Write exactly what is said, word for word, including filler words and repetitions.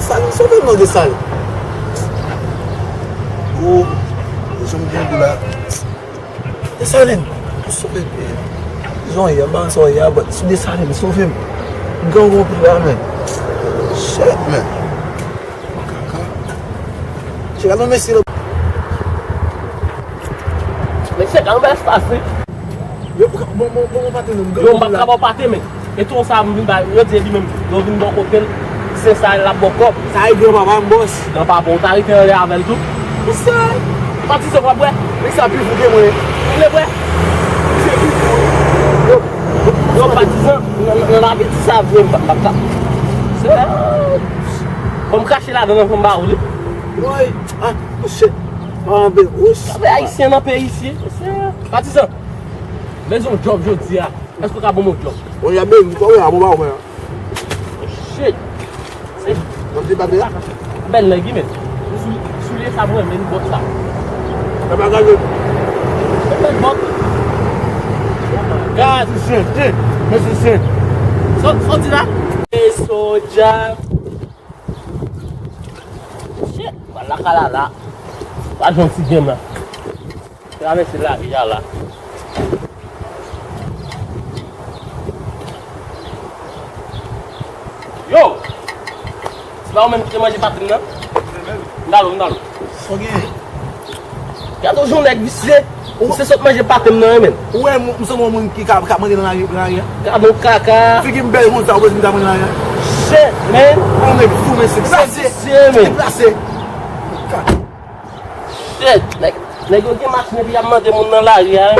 Desalin, sove m non, Desalin. O, jan m gen dou la. Desalin, sove m. Jan w ye a, m pa konn sa w ye a, but si Desalin, sove m. Gang anpil la, men. Shit, men. Makaka. Cheka non, mesye. Mesye, gang bèl espas, wi. Yo, bon, bon, bon, bon, pate non. Yo, m p ap ka ba w pate, men. E tou sa, m vin ba, yo di li menm, yo vin bò kote l, se sa l ap ba w kòb. Sa e granpapa m, bòs. Granpapa w ta rete anlè avè l tou. Misye, patizan w ap bwè. Nèg sa pi fou ke mwen. Ou vle bwè? Misye pi fou. Yo, yo, patizan, nan, nan, nan lavi di sa vre, m p ap, m p ap ka. Se, bon, m krache ladan nan fò m ba ou li. Woy, ah, oh shit. Ah, ben, ouch. Sa fè ayisyen nan peyi isi. Se, patizan, bezwen yon djòb jodi a. Èske w ka ban m yon djòb? Bon, y a beni, kwa, wè, a bon, ba, wè. Shit. Se Bon, te pa de la. Bèl nèg, wi, men. Sou, soulye sa, mwen, men bòt sa. Sa pa gade. Se bèl bòt. Oh my God. Mesi, senti. Mesi, senti. Sa, sa w di la? E soja. Shit. Wala kalala. Pa janti gen la. Travèse lari a la. Yo! Se pa ou menm ki te manje pate m nan? M dalo, m dalo. Sa w gen? Gade yon nèg visye. Ou se sot manje pate m nan, wi, men. Ou wè, m, m sanble yon moun ki ka, ka manje nan lari, nan lari a. Gade yon kaka. Figi m bèl konsa, ou bezwen ta manje nan lari a. Shit, man. Yon nèg fou, mesye. Deplase. Se visye, men. Deplase. Shit, nèg, nèg yo gen machin epi y ap mande moun nan lari a.